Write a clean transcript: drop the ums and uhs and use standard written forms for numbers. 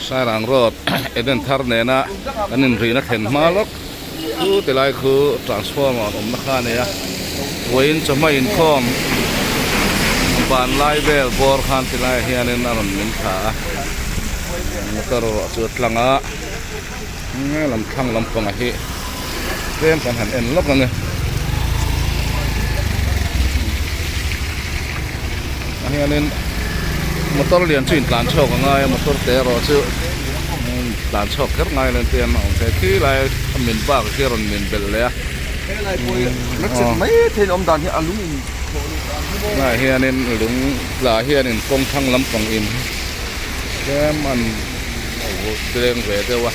Sairang road Eden thar nena kan inrihna thlen hma lawk chu tilai khu transformer awmna kha a nei a vawiin chawhma inkhawm ban lai vel bawr khan tilaiah hianin a rawn min thla a motor erawh chu a tlang a lam thlang lampangah hi tlem kan han en lawk ang e ah hianin motor lian chu intlan chhuak a ngai a motor te erawh chu tlan chhuak kher ngai lo te an awm thei khi lai a min bak khi a rawn min belh leh a tunah hianin lung tla hianin kawng thlang lampang in tlem an leng ve deuh a.